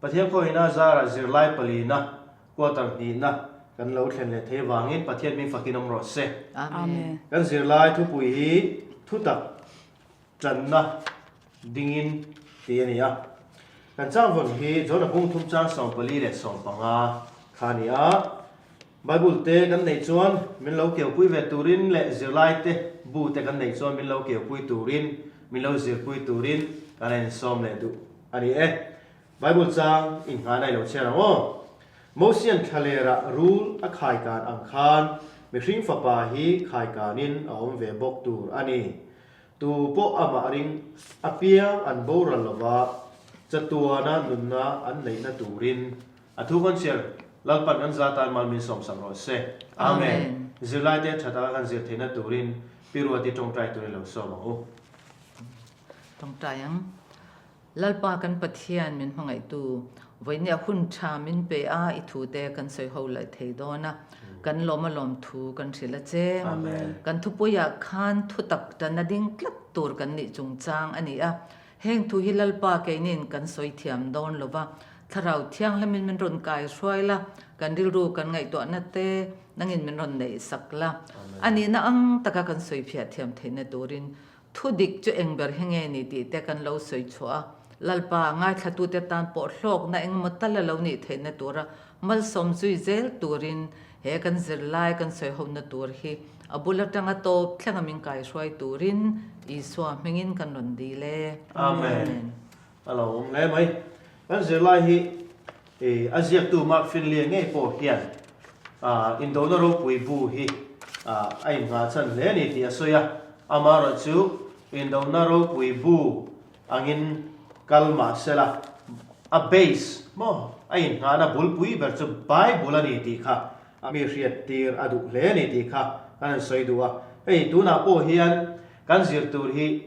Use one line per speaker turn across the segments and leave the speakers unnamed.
Pathian khawihna zara zirlai palina quarter hnihna kan lo thlen leh thei avangin Pathian hming fakin awm rawh se.
Amen.
Kan zirlai thupui hi thutak tanna dingin tih a ni a. Kan changvawn hi Jona bung thum chang 44 kha a ni a. Bible te kan neih chuan min lo keupui ve turin leh zirlai te bu te kan neih chuan min lo keupui turin, min lo zirpui turin kan a insawm leh duh a ni e. Bible chang inngahna i lo chhiar ang aw. Mosian thlalerah rul a khaikan ang khan mihring fapa hi khaikanin a awm ve bawk tur a ni. Tu pawh amah ring apiang an boral lova chatuana nunna an neihna turin A thu kan chhiar, Lalpan kan za tan mal min sawmsak rawh se. Amen. Zirlaite tha taka kan zir theihna turin Pi Ruati tawngtai turin lo sawm ang u.
Tawngtai ang. Lalpa kan Pathian min hmangaihtu, vawinia hun tha min pe a, i thute kan sawi ho leh thei dawn a, kan lawm a lawm thu kan hrilh a che. Kan thupuiah khan thutak tanna ding tlat tur kan nih chungchang a ni a, Heng thu hi Lalpa keinin kan sawi thiam dawn lo va, Thlarau Thianghlimin min rawn kai hruai la, kan rilru kan ngaihtuahna te nangin min rawn neih sak la. A nihna ang taka kan sawi phiah thiam theihna turin thu dik chu eng ber hi nge ni tih te kan lo sawi chhuah a, Lalpa ngaithlatute tan pawh hlawkna engemaw tal a lo nih theihna tura malsawm zui zel turin he kan zirlai kan sawi hona tur hi a bul atanga tawp thlenga min kaihruai turin Isua hmingin kan rawn dil e.
Amen. A lo awm hle mai. Kan zirlai hi a ziaktu Mark Finley ngei pawh hian indona ropui bu hi a innghah chhan hle a ni tih a sawi a. Amaherawhchu indona ropui bu angin kal mah sela, a base maw a inngahna bulpui ber chu Bible a ni tih kha mi hriat tir a duh hle a ni tih kha kan han sawi duh a. Hei tunah pawh hian kan zir tur hi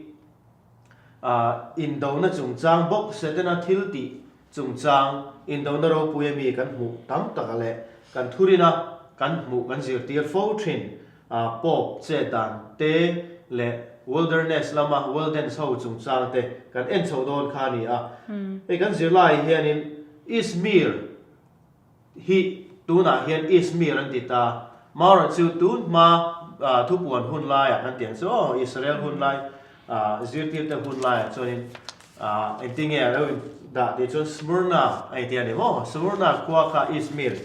indona chungchang bawk Setana thil tih chungchang indona ropui ami kan hmuh tam taka leh kan thurina kan hmuh kan zirtir fo thin Pope che dan te leh wilderness lama wildens ho chungchang te kan en chho dawn kha a ni a. Hei kan zirlai hianin Izmir hi tunah hian Izmir an ti ta. Maura chu tun hma thupuan hun laiah kan ti ang chu aw, Israel hun lai zirtirte hun laiah chuanin engtinge a lo indah tih chuan Smyrna a inti a ni maw? Smyrna khua kha Izmir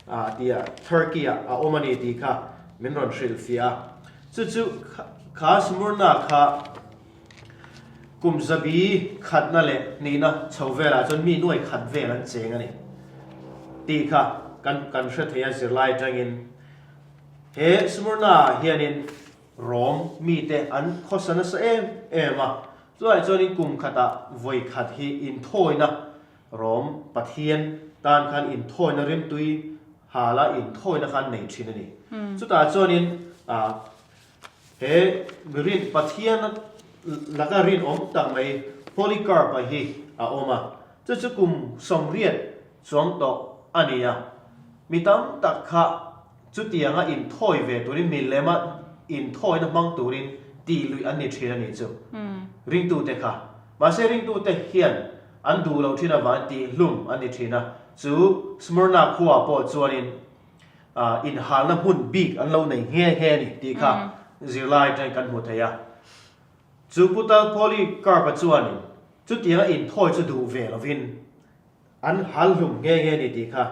ah tia Turkey ah a awm a ni tih kha min rawn hrilh fiah a. Chu chu kha Smyrna kha kum zabi khatna leh hnihna chho velah chuan mi nuai khat vel an cheng a ni tih kha kan kan hre thei a zirlai atangin. He Smyrna ah hianin Rom mite an khawsa nasa em em a, chulaiah chuanin kum khatah vawi khat hi inthawina Rom Pathian tan khan inthawina rimtui hala inthawina khan nei thin a ni. Chutah chuanin he mirin Pathian laka rinawm tak mai Polycarp-a hi a awm a, chu chu kum 80 chuang tawh a ni a. Mi tam tak kha chutianga inthawi ve turin milema inthawina hmang turin tih luih an ni thin a ni chu ringtute kha. Mahse ringtute hian An duh loh thin avangin tih hlum an ni thin a, chu Smyrna khuaah pawh chuanin inhalna hmun bik an lo nei nghe nghe a ni tih kha zirlai atangin kan hmu thei a. Chu Putal Polycarp-a chuanin chutianga inthawi chu duh ve lovin an hal hlum nghe nghe a ni tih kha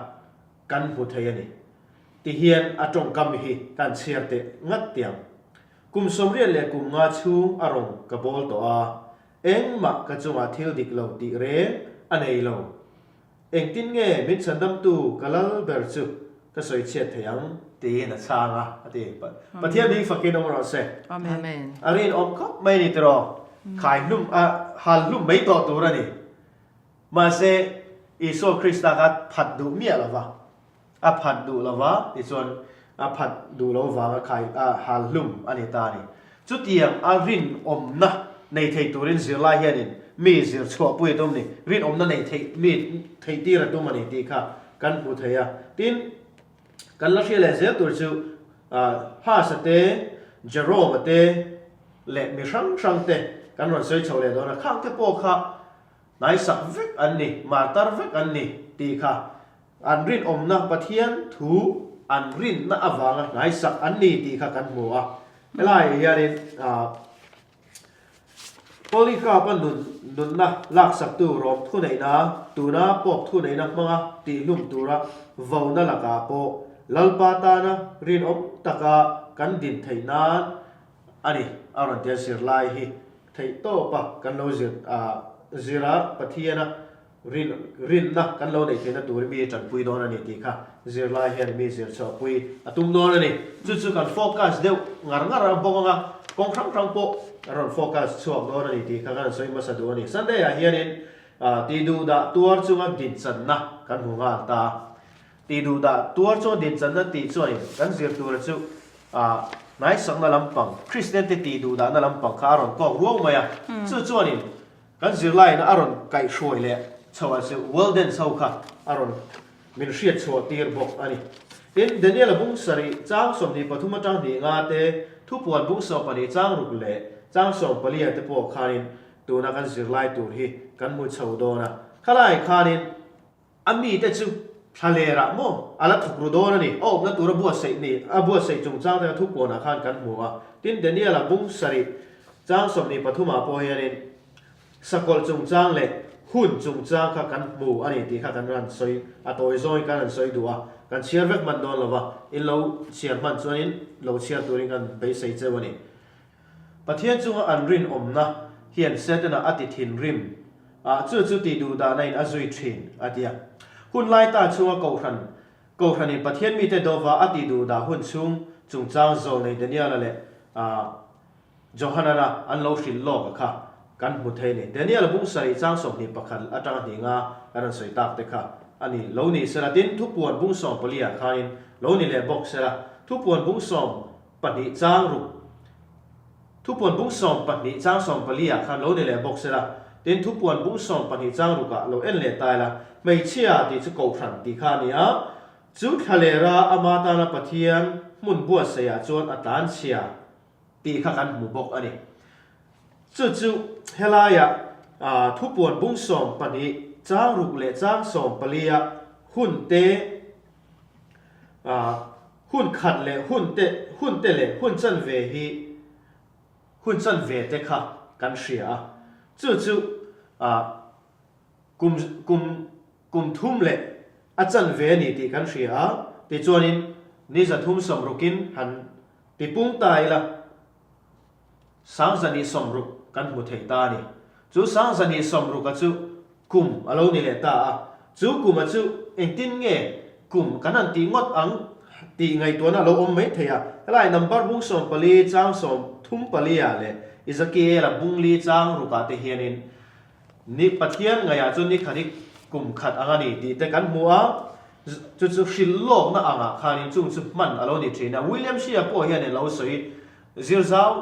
kan hmu thei a ni. Tihian a tawngkam hi kan chhiar teh ngat tiang. Kum 85 chhung a rawn ka bawl tawh a, Engmah ka chungah thil dik lo tih reng a nei lo. Engtin nge min chhandamtu ka lal ber chu ka sawi chhiat thei ang? Tiin a chhang a, a ti. Pathian hi fakin awm rawh se.
Amen.
A rinawm khawp mai a ni tiraw? Khai hlum a, hal hlum mai tawh tur a ni. Mahse, Isua Krista kha phat duh miah lo va. A phat duh lo va, tichuan a phat duh lo vanga khai a hal hlum a ni ta a ni. Chutiang a rinawmna nei thei turin zirlai hianin mi zir chhuahpui a tum ni, rinawmna nei thei mi theih tir a tum a ni tih kha kan hmu thei a. Tin, kan la hria leh zel tur chu Hasa te, Jerome-a te leh mi hrang hrang te kan rawn sawi chho leh dawn a, khang te pawh kha. Hnaisak vek an ni, martar vek an ni tih kha an rinawmna Pathian thu an rinna avanga hnaisak an ni tih kha kan hmu a. Helaiah hianin Polycarp-a nun nunna laksaktu Rom thuneihna tuna Pope thuneihna hmanga tihlum tura vona lakah pawh Lalpa tana rinawm taka kan din theih nan a ni. A rawn tia zirlai hi theih tawp a kan lo zir a zir a Pathiana rin rinna kan lo neih theihna turin mi tanpui dawn a ni tih kha zirlai hian mi zir chhuahpui a tum dawn a ni. Chu chu kan focus deuh ngar ngar a bawk anga kawng hrang hrang pawh a rawn focus chhuak dawn a ni tih kha kan sawi hmasa duh a ni. Sunday ah hianin tih duh dah tuar chunga dinchanna kan hmu nghal ta. Tih duh dah tuar chuan dinchanna tih chuanin kan zir tura chu ah hnaisakna lampang, Kristian te tih duh dahna lampang kha a rawn kawk ruau mai a. Chu chuanin kan zirlaiin a rawn kaihhruai leh chhoh ah chu Weldens ho kha a rawn min hriat chhuah tir bawk a ni. Tin, Daniel-a bung sarih chang 23 atang hnih nga te, Thupuan bung 12 chang ruk leh chang 14 te pawh khanin tuna kan zirlai tur hi kan hmu chho dawn a. Khalai khanin A mite chu thlalerah maw a la thawk ru dawn a ni. A awmna tura buatsaih ni a buatsaih chungchang te kha thupuanah khan kan hmu a. Tin, Daniel-a bung sarih chang 23 ah pawh hianin sakawlh chungchang leh hun chungchang kha kan hmu a ni tih kha kan rawn sawi a tawi zawngin kan rawn sawi duh a. Kan chhiar vek hman dawn lo va, in lo chhiar hman chuanin lo chhiar turin kan beisei cheu a ni. Pathian chunga an rinawmna hian Setana a ti thinrim a, chu chu tih duh dahna in a zui thin, a ti a. Hun lai ta chhunga kohhran, kohhranin Pathian mite dova a tih duh dah hun chhung chungchang zawlnei Daniela leh Johanana an lo hrilh lawk a kha kan hmu thei a ni. Daniela bung sarih chang 21 atanga hnih nga kan rawn sawi tak te kha a ni. Lo ni sela, tin, thupuan bung 14 ah khanin lo ni leh bawk sela, thupuan bung sawm pahnih chang ruk Thupuan bung 12 chang 14 ah khan lo ni leh bawk sela, tin thupuan bung 12 chang rukah lo en leh ta ila, hmeichhia tih chu kohhran tih kha a ni a, chu thlalera ama tana Pathian hmun buatsaihah chuan a tlanchhia tih kha kan hmu bawk a ni. Chu chu helaiah thupuan bung 12 chang ruk leh chang 14 ah hun te Hun khat leh hun te, hun te leh hun chanve hi hun chanve te kha kan hria a. Chu chu kum kum kum thum leh a chanve a ni tih kan hria a. Tichuanin ni 300 sawmrukin han tipung ta ila. 1260 kan hmu thei ta a ni. Chu 1260 a chu kum a lo ni leh ta a. Chu kum a chu engtin nge kum kan han tih ngawt ang tih ngaihtuahna a lo awm mai thei a. Helai number bung 14 chang 34 ah leh Ezekiel-a bung li chang rukah te hianin ni Pathian ngaihah chuan ni khat hi kum khat ang a ni tih te kan hmu a. Chu chu hrilh lawkna angah khanin chung chu hman a lo ni thin a. William Shea pawh hian a lo sawi Zir zau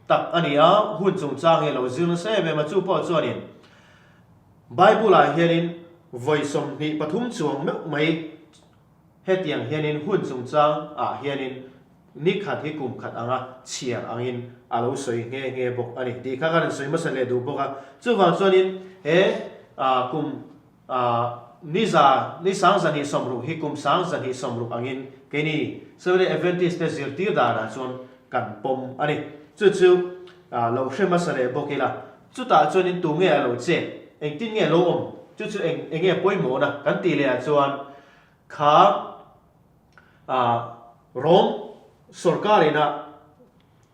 tak a ni a, hun chungchang hi a lo zir nasa em em a, chu pawh chuanin Bible-ah hianin vawi 23 chuang meuh mai hetiang hianin hun chungchang ah hianin ni khat hi kum khat anga chhiar angin a lo sawi nghe nghe bawk a ni tih kha kan insawi hmasa leh duh bawk a. Chuvang chuanin he kum Ni za, ni 1260 hi kum 1260 angin keini Seventh-day Adventist te zirtir danah chuan kan pawm a ni. Chu chu lo hre hmasa leh bawk ila, chutah chuanin tu nge a lo chet, engtin nge lo awm, chu chu eng enge pawimawhna kan tih leh ah chuan kha Rome sorkar ina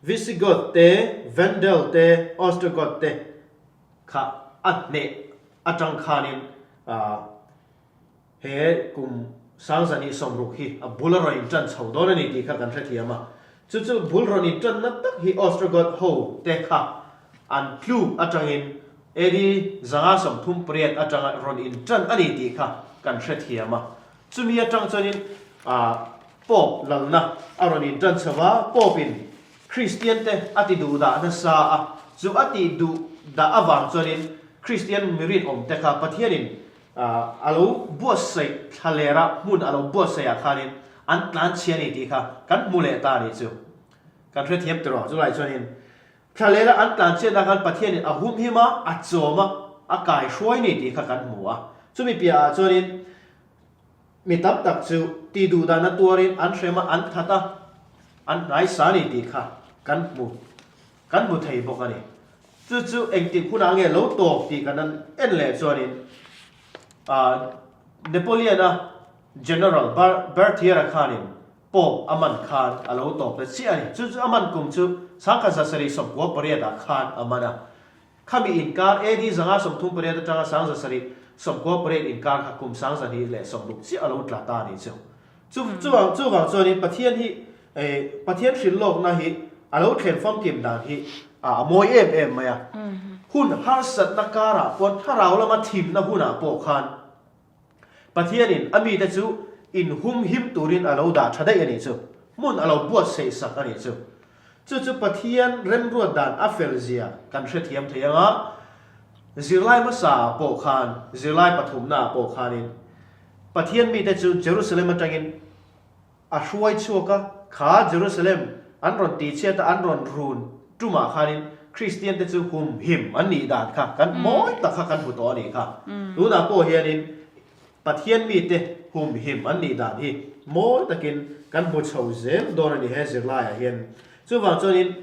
Visigoth te, Vandal te, Ostrogoth te kha a hneh atang khanin he kum 1260 hi a bul a rawn intan chho dawn a ni tih kha kan hrethiam a. Chu chu bul rawn intanna tak hi Ostrogoth ho te kha an tluk atangin AD 538 atanga rawn intan a ni tih kha kan hrethiam a. Chumi atang chuanin Pope lalna a rawn intan chho a, Pope-in Kristian te a ti duh dah nasa a, chu a tih duh dah avang chuanin Kristian mi rinawm te kha Pathianin a lo buatsaih thlalera hmun a lo buatsaih ah khanin an tlanchhia a ni tih kha kan hmu leh ta a nih chu. Kan hrethiam tiraw? Chulai chuanin thlalera an tlanchhiatna khan Pathianin a humhim a, a chawm a. a kaihruai ni tih kha kan hmu a. Chumi piahah chuanin mi tam tak chu tih duh dahna tuarin an hrem a, an that a, an hnaisa ni tih kha kan hmu kan hmu thei bawk a ni. Chu chu engtik hunah nge lo tawp tih kan en leh chuanin Napoleon-a General Berthier-a khanin Pope a man khan a lo tawp ta chiah a ni. Chu chu a man kum chu 1798 ah khan a man a. Khami inkar AD 538 atanga 1798 inkar kha kum 260 chiah a lo tla ta a nih chu. Chu chuvang chuvang chuanin Pathian hi Pathian hrilhlawkna hi a lo thlen famkim dan hi a mawi em em mai a. Hun harsatna karah pawn thlarau lama thimna hunah pawh khan Pathianin a mite chu inhumhim turin a lo dah tha daih a nih chu. Hmun a lo buatsaih sak a nih chu. Chu chu Pathian remruat dan a fel zia kan hrethiam thei ang a, zirlai hmasa ah pawh khan, zirlai pathumna ah pawh khanin Pathian mite chu Jerusalem atangin A hruai chhuak a, kha Jerusalem an rawn tihchhiat a an rawn run tumah khanin Kristian te chu humhim an nih dan kha kan mawi tak kha kan hmu tawh a nih kha. Tunah pawh hianin Pathian mite humhim an nih dan hi mawi takin kan hmu chho zel dawn a ni he zirlaiah hian. Chuvang chuanin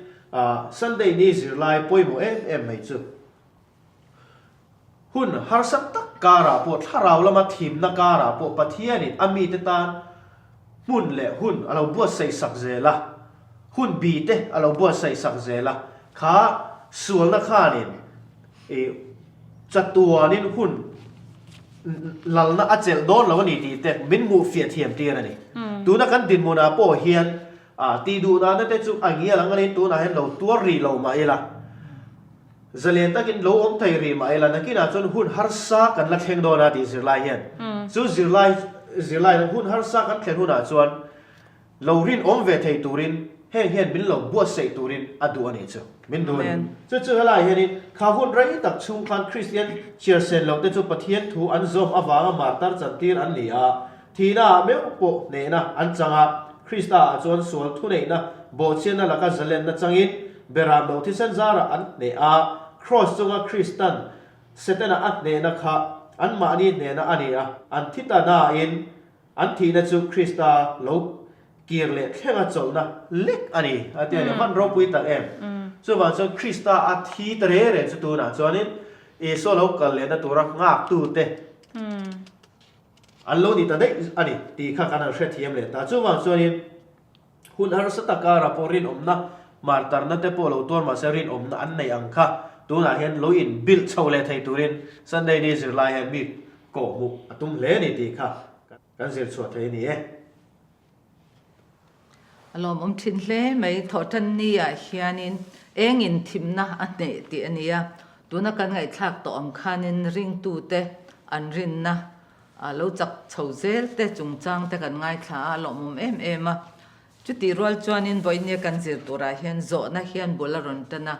Sunday ni zirlai pawimawh em em mai chu. Hun harsa tak karah pawh, thlarau lama thimna karah pawh Pathianin a mite tan hmun leh hun a lo buatsaih sak zel a, hun bi te a lo buatsaih sak zel a, kha sualna khanin ih chatuanin hun lalna a chelh dawn lo a ni tih te min hmuh fiah thiam tir a ni. Tuna kan dinhmunah pawh hian ah tih duhdahna te chu a ngial ang a ni, tunah hian lo tuar rih lo mah ila. Zalen takin lo awm thei rih mah ila nakinah chuan hun harsa kan la thleng dawn a tih zirlai hian chu zirlai zirlai hun harsa kan thlen hunah chuan lo rinawm ve thei turin heng hian min lo buatsaih turin a duh a nih chu min duh a ni. Chu chu helaiah hianin kha hun rei tak chhung khan Kristian chhiarsen loh te chu Pathian thu an zawm avanga martar chantir an ni a, Thihna ah meuh pawh hnehna an chang a, Krista ah chuan sual thuneihna bawhchhiatna laka zalenna changin Beram lo thisen zarah an hneh a, Kraws chunga Kristan Setana a hnehna kha anmahni hnehna a ni a, an thi ta nain an thihna chu Krista lo kir leh thlenga chawlhna lek a ni a ti a ni. A van ropui tak em! Chuvang chuan Krista a thi ta re re chu tunah chuanin Isua lo kal lehna tura nghaktute, An lo ni ta daih a ni tih kha kan han hrethiam leh ta. Chuvang chuanin hun harsa tak karah pawh rinawmna martarna te pawh lo tuar mahse rinawmna an neih ang kha tunah hian lo inbilh chho leh thei turin Sunday ni zirlai hian mi kawhhmuh a tum hle a ni tih kha kan zir chhuah thei a ni e.
A lawmawm thin hle mai. Thawhtanni ah hianin engin thimna a hneh tih a ni a, tuna kan ngaihthlak tawh ang khanin ringtute an rinna lo chak chho zel te chungchang te kan ngaithla a, a lawmawm em em a. Chutih rual chuanin vawinia kan zir turah hian zawhna hian bul a rawn tan a,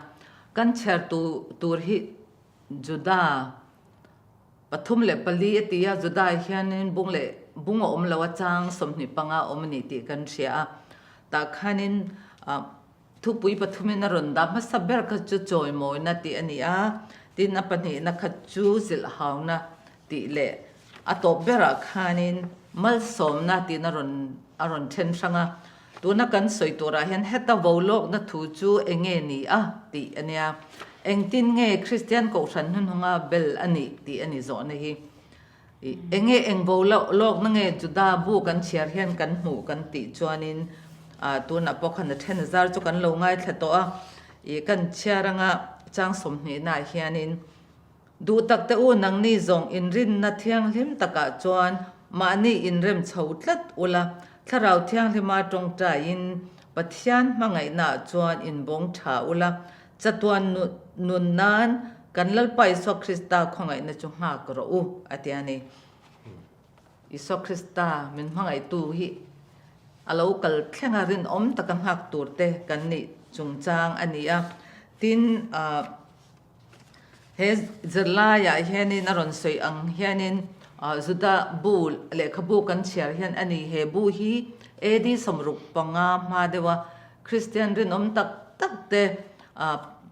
kan chhiar tur hi Juda 34 a ti a, Juda hianin bung leh bung a awm lo a chang 25 a awm a ni tih kan hria a. Tah khanin thupui pathumin a rawn dah hmasa ber kha chu chawimawina tih a ni a, tin a pahnihna kha chu zilhhauna tih leh a tawp berah khanin malsawmna tiin a rawn a rawn then hrang a. Tuna kan sawi turah hian heta vo lawkna thu chu eng nge ni a tih a nia. Engtin nge Kristian Kohhran hnuhnunga bel a nih tih a ni zawhna hi. Eng nge eng vo lawkna nge Juda bu kan chhiar hian kan hmuh kan tih chuanin tunah pawh khan a then zar chu kan lo ngaithla tawh a. Ih kan chhiar anga chang sawmhnihnaah hianin Duh tak te u, nangni zawng inrinna thianghlim takah chuan mahni inrem chho tlat ula, Thlarau Thianghlima tawngtaiin Pathian hmangaihnaah chuan inbawng tha ula, chatuan nun nan kan Lalpa Isua Krista khawngaihna chu nghak rawh u, a ti a ni. Isua Krista min hmangaihtu hi a lo kal thlenga rinawm taka nghak turte kan nih chungchang a ni a. Tin, He zirlaiah hianin a rawn sawi ang hianin Juda bu lehkhabu kan chhiar hian a ni. He bu hi AD 65 hma deuha Kristian rinawm tak tak te.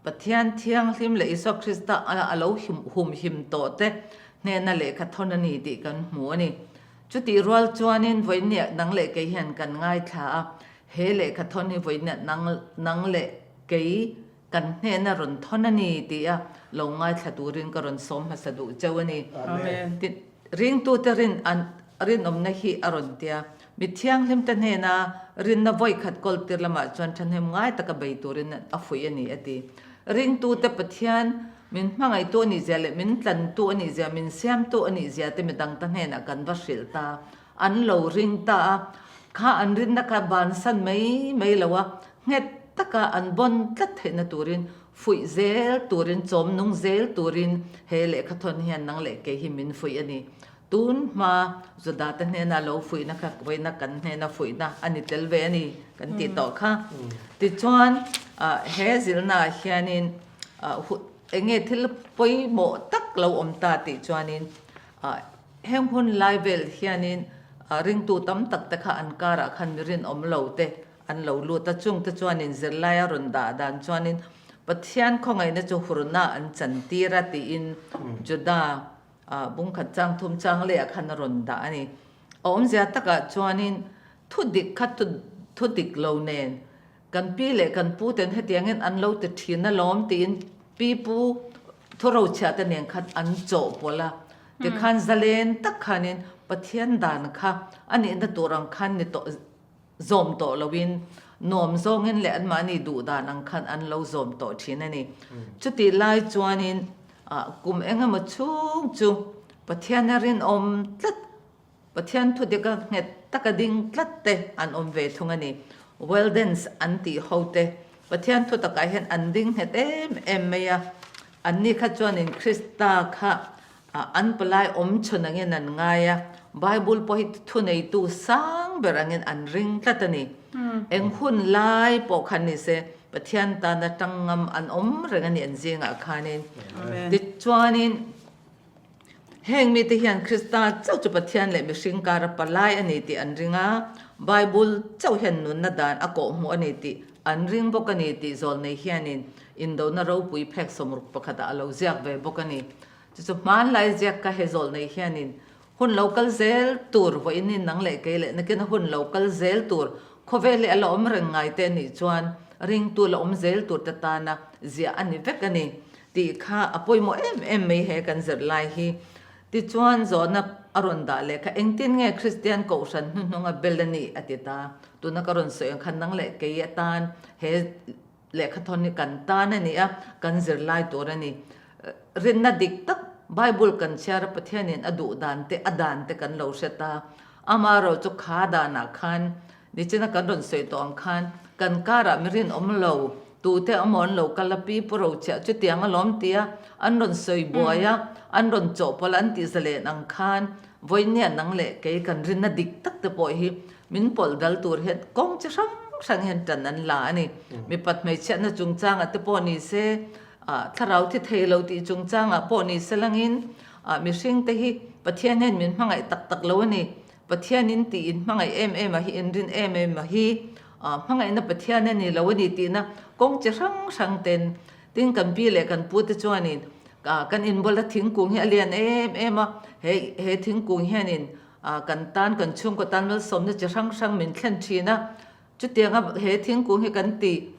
Pathian Thianghlim leh Isua Krista a lo humhim tawh te hnena lehkha thawn a ni tih kan hmu a ni. Chutih rual chuanin vawinia nang leh kei hian kan ngaithla a, he lehkha thawn hi vawinia nang nang leh kei kan hnena rawn thawn a ni tih a lo ngaithla turin ka rawn sawm hmasa duh cheu a ni.
Amen.
Tin, ringtute rin an rinawmna hi a rawn tia. Mi thianghlimte hnena rinna vawikhat kawl tir lamah chuan thahnem ngai taka bei turin a fuih a ni a ti. Ringtute Pathian min hmangaihtu a nih zia leh min tlantu a nih zia, min siamtu a nih zia te midangte hnenah kan va hrilh ta. An lo ring ta a, kha an rinna kha bansan mai mai lo a, nghet taka an bawn tlat theihna turin fuih zel turin, chawm nung zel turin he lehkhathawn hian nang leh kei hi min fuih a ni. Tun hma Juda te hnena lo fuihna kha vawiina kan hnena fuihna a ni tel ve a ni kan tih tawh kha. Tichuan he zilhnaah hianin eng nge thil pawimawh tak lo awm ta tih chuanin heng hun lai vel hianin ringtu tam tak te kha an karah khan mi rinawm lo te an lo lut a, chungte chuanin zirlai a rawn dah dan chuanin Pathian khawngaihna chu hurna an chantir a tiin Juda Bungkhat chang thum chang leh ah khan a rawn dah a ni. A awmzia takah chuanin thu dik kha thu dik lo nen kan pi leh kan pu ten hetiangin an lo ti thin alawm tiin pi pu thurochhiah te nen khan an chawhpawlh a. Tikhan zalen tak khanin Pathian dan kha a nihna tur ang khan ni tawh zawm tawh loin nuam zawngin leh anmahni duh dan ang khan an lo zawm tawh thin a ni. Chutih lai chuanin kum eng emaw chhung chu Pathiana rinawm tlat, Pathian thudika nghet taka ding tlat te an awm ve thung a ni. Weldens an tih ho te Pathian thu takah hian an ding nghet em em mai a, anni kha chuanin Krista kha An palai awm chhun angin an ngai a, Bible pawh hi thuneitu sang ber angin an ring tlat a ni. Eng hun lai pawh khan ni se, Pathian tana tang ngam an awm reng a ni an zingah khanin. Tichuanin, heng mite hian Krista chauh chu Pathian leh mihring kara palai a ni tih an ring a, Bible chauh hian nunna dan a kawhhmuh a ni tih an ring bawk a ni tih zawlnei hianin indona ropui phek 60 pakhatah a lo ziak ve bawk a ni. Chu chu hmanlai ziak ka he zawlh nei hianin hun lo kal zel tur vawiin nang leh kei leh nakin a hun lo kal zel tur khawvel hi a la awm reng ngai te anih chuan ringtu la awm zel tur te tana ziah a ni vek a ni tih kha a pawimawh em em mai he kan zirlai hi. Tichuan zawhna a rawn dah leh kha engtin nge Kristian kohhran hnuhnunga bel a nih a ti ta. Tuna ka rawn sawi ang khan nang leh kei atan he Lehkhathawn hi kan tan a ni a, kan zirlai tur a ni. Rinna dik tak Bible kan chhiar a, Pathianin a duh dan te, a dan te kan lo hre ta. Amaherawh chu kha danah khan, nichina kan rawn sawi tawh ang khan, kan karah mi rinawm lo, tute emaw an lo kal a, pi pu rochhiah chutiang alawm tia an rawn sawi buai a, an rawn chawhpawlh a, an tih zalen ang khan, vawinia nang leh kei kan rinna dik tak te pawh hi Min pawlh dal tur hian kawng chi hrang hrang hian tan an la a ni. Mipat hmeichhiatna chungchangah te pawh ni se, thlarau thi thei lo tih chungchangah pawh ni se langin mihring te hi Pathian hian min hmangaih tak tak lo a ni. Pathianin tih in hmangaih em em a hi, in rin em em a hi, hmangaihna Pathian a ni lo a ni tihna kawng chi hrang hrang ten tin kan pi leh kan pu te chuanin kan inbawlh a thingkung hi a lian em em a, he he thingkung hianin Kan tan, kan chhungkaw tan malsawmna chi hrang hrang min thlen thin a, chutianga he thingkung hi kan ti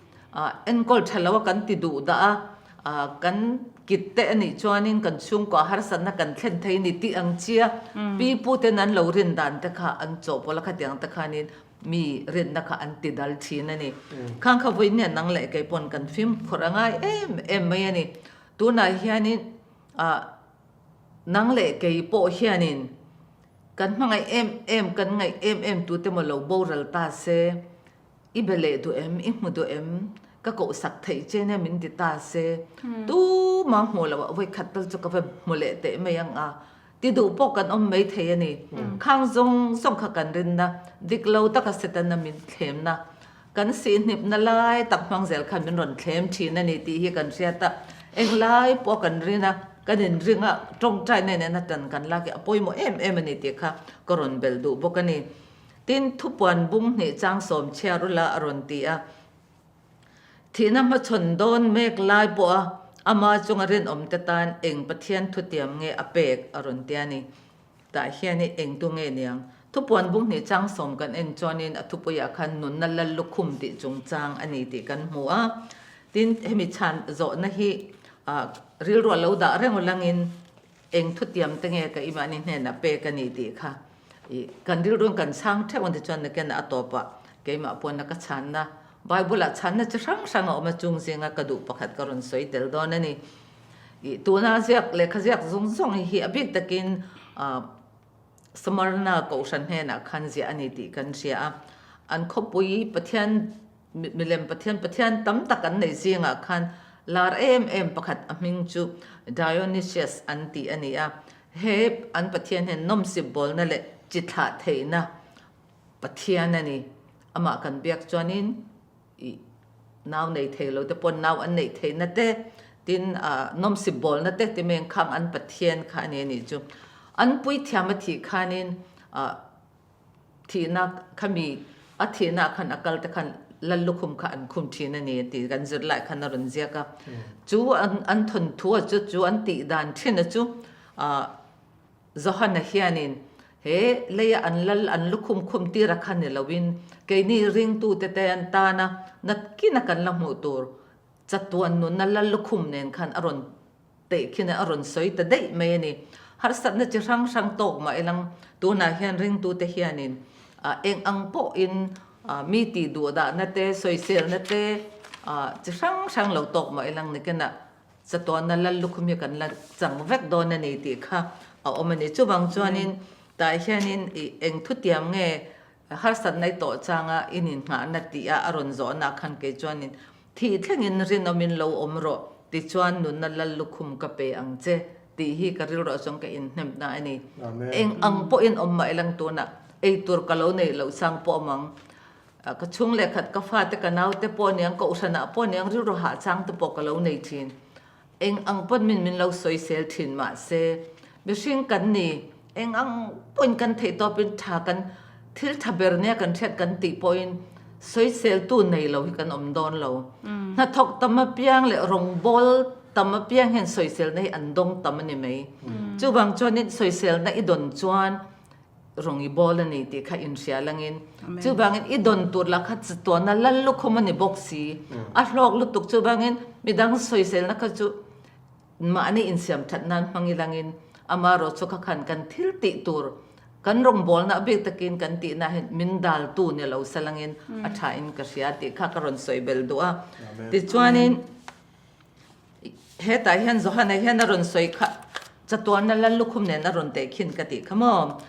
enkawl tha lo a, kan ti duh dah a, kan kit te a nih chuanin kan chhungkaw harsatna kan thlen thei a ni tih ang chia pi pu ten an lo rin dan te kha an chawhpawlh a, khatiang te khanin mi rinna kha an ti dal thin a ni. Khang kha vawiin nang leh kei pawn kan fimkhur a ngai em em mai a ni. Tunah hianin Nang leh kei pawh hianin kan hmangaih em em, kan ngaih em em tute maw lo boral ta se, i be leh duh em, i hmu duh em, ka kohsak theih che nia min ti ta se, tuma hmuh loh ah vawi khat tal chu ka va hmu leh teh mai ang a, ti duh pawh kan awm mai thei a ni. Khang zawng zawng kha kan rinna, dik lo taka Setana min thlemna Kan sihhnipna lai tak hmang zel khan min rawn thlem thin a ni tih hi kan hriat a, englai pawh kan rin a, kan inring a, tawngtaina nena tan kan lak hi a pawimawh em em a ni tih kha ka rawn belh duh bawk a ni. Tin, thupuan bung hnih chang sawm chhiar ula a rawn ti a. Thihna hmachhawn dawn mek lai pawha ama chunga rinawmte tan eng Pathian thutiam nge a pek a rawn ti a ni. Tah hian i eng tu nge niang? Thupuan bung hnih chang sawm kan en chuanin a thupuiah khan nunna lal lukhum tih chungchang a ni tih kan hmu a. Tin, hemi chhan zawhna hi rilru a lo dah reng ulangin eng thutiam te nge ka imahni hnenah pek a ni tih kha i kan rilruin kan chhang theuh ang tichuan nakin a tawpah keimah pawn a ka chhanna Bible-ah chhanna chi hrang hrang a awm a chung zinga ka duh pakhat ka rawn sawi tel dawn a ni. I tuna ziak lehkha ziak zawng zawng hi a bik takin Smyrna kohhran hnenah khan ziah a ni tih kan hria a. An khawpui Pathian milem Pathian Pathian tam tak an neih zingah khan lar em em pakhat a hming chu Dionysius an tih a ni a. He an Pathian hian nawmsip bawlna leh chi thlah theihna Pathian a ni. Amah kan biak chuanin ih nau nei thei lo te pawn nau an neih theihna te, tin ah nawmsip bawlna te ti mai ang khang an Pathian kha a ni a nih chu. An puithiam a thih khanin ah thihna khami a thihna ah khan a kal te khan lal lukhum kha an khum thin a ni tih kan zir lai khan a rawn ziak a. Chu an an thawnthu a chu chu an tih dan thin a chu ah Johana hianin he leia an lal an lukhum khum tir a kha ni loin keini ringtute te an tana natkina kan la hmuh tur chatuan nunna lal lukhum nen khan a rawn teih khin a, a rawn sawi ta daih mai a ni. Harsatna chi hrang hrang tawk mah ilang tunah hian ringtute hianin eng ang pawhin mi tih duhdahna te sawiselna te chi hrang hrang lo tawk mah ilang nikinah Chatuanna lal lukhum hi kan la chang vek dawn a ni tih kha a awm a ni. Chuvang chuanin tah hianin i eng thutiam nge harsatna i tawh changa i ninghahna tih a a rawn zawhna khan kei chuanin thih thlengin rinawmin lo awm rawh tichuan nunna lal lukhum ka pe ang che tih hi ka rilruah chuan ka inhnemna a ni. Eng ang pawhin awm mah ilang tunah eitur ka lo neih loh chang pawh awm ang. Ka chhung leh khat ka fate ka naute pawh aniang kohhranah pawh aniang rilru hah chang te pawh ka lo nei thin. Eng ang pawn min min lo sawisel thin mahse mihring kan ni eng ang pawhin kan theih tawpin tha kan thil tha ber nia kan hriat kan tih pawhin sawiseltu nei lo hi kan awm dawn lo. Hnathawk tam apiang leh rawngbawl tam apiang hian sawiselna hi an dawng tam a ni mai. Chuvang chuanin sawiselna i dawn chuan Rawng i bawl a ni tih kha inhria langin chuvangin i dawn tur lah kha chatuana lal lukhum a ni bawk si. A hlawk lutuk chuvangin midang sawiselna kha chu mahni insiam that nan hmang i langin amaherawhchu kha khan kan thil tih tur kan rawngbawlna a bik takin kan tihna hian min daltu ni lo sa langin a tha in ka hria tih kha ka rawn sawi bel duh a. Tichuanin. Hetah hian Johana hian a rawn sawi kha chatuanna lal lukhum nen a rawn teh khin ka tih kha maw?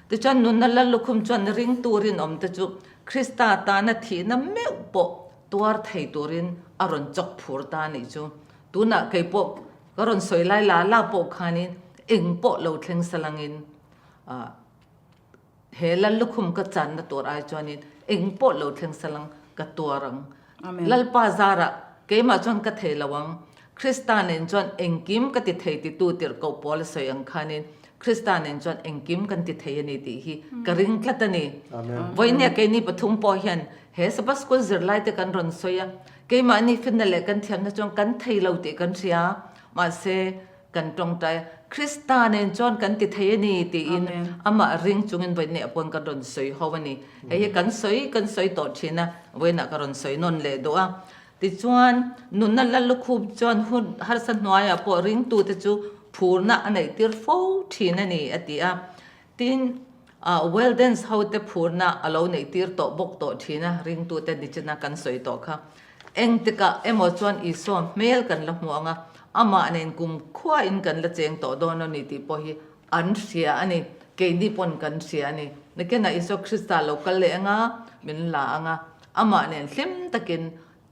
Tichuan nunna lal lukhum chuan ringtu rinawmte chu Krista tana thihna meuh pawh tuar thei turin a rawn chawk phur ta a nih chu. Tunah kei pawh ka rawn sawi lai la la pawh khanin eng pawh lo thleng salangin ah He lal lukhum ka channa tur ai chuanin eng pawh lo thleng salang ka tuar ang. Lalpa zarah keimah chuan ka thei lo ang. Krista nen chuan engkim ka ti thei titu tirhkoh pawl a sawi ang khanin Krista nen chuan engkim kan ti thei a ni tih hi ka ring tlat a ni. Vawinia keini pathum pawh hian he Sabbath School zirlaite kan rawn sawi a, keimahni finna leh kan thiamna chuan kan thei lo tih kan hria. Mahse, Kan tawngtai a, Krista nen chuan kan ti thei a ni tiin amah ring chungin vawiin ah pawn kan rawn sawi ho a ni. Hei hi kan sawi kan sawi tawh thin a, vawiin ah ka rawn sawi nawn leh duh a. Tichuan, nunna lal lukhum chuan hun harsa hnuaiah pawh ringtute chu phurna a neih tir fo thin a ni a ti a. Tin, Weldens hote phurna a lo neih tir tawh bawk tawh thin a, ringtute nichina kan sawi tawh kha. Engtikah emaw chuan Isua hmel kan la hmu ang a, amah nen kum khuain kan la cheng tawh dawn a ni tih pawh hi an hria a ni. Keini pawn kan hria a ni. Nakinah Isua Krista lo kal leh ang a, min la ang a, amah nen hlim takin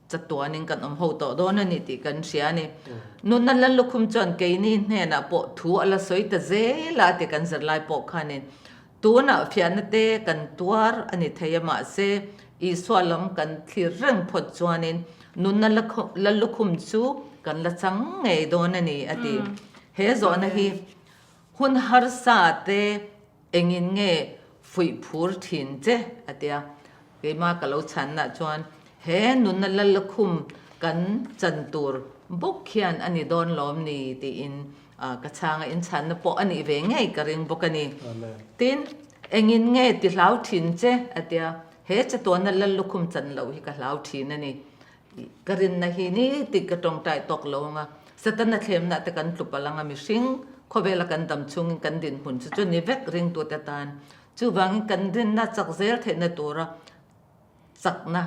chatuanin kan awm ho tawh dawn a ni tih kan hria a ni. Nunna lal lukhum chuan keini hnenah pawh thu a la sawi ta zel a tih kan zirlai pawh khanin tunah fiahna te kan tuar a ni thei a mahse Isua lam kan thlir reng phawt chuanin nunna lal lukhum chu kan la chang ngei dawn a ni a ti. He zawhna hi hun harsa te Engin nge fuih phur thin che? a ti a. Keimah ka lo chhanna chuan he nunna lal lukhum kan chan tur bawk hian a ni dawn lawm ni tiin ka chhang a inchhanna pawh a nih ve ngei ka ring bawk a ni. Tin, engin nge ti hlau thin che? a tia, he chatuana lal lukhum chan loh hi ka hlau thin a ni. Ka rinna hi ni tik ka tawngtai tawk lo anga, Setana thlemna te kan tlup a lang a, mihring khawvela kan dam chungin kan dinhmun chu chu ni vek ringtute tan. Chuvangin kan rinna chak zel theihna tura chakna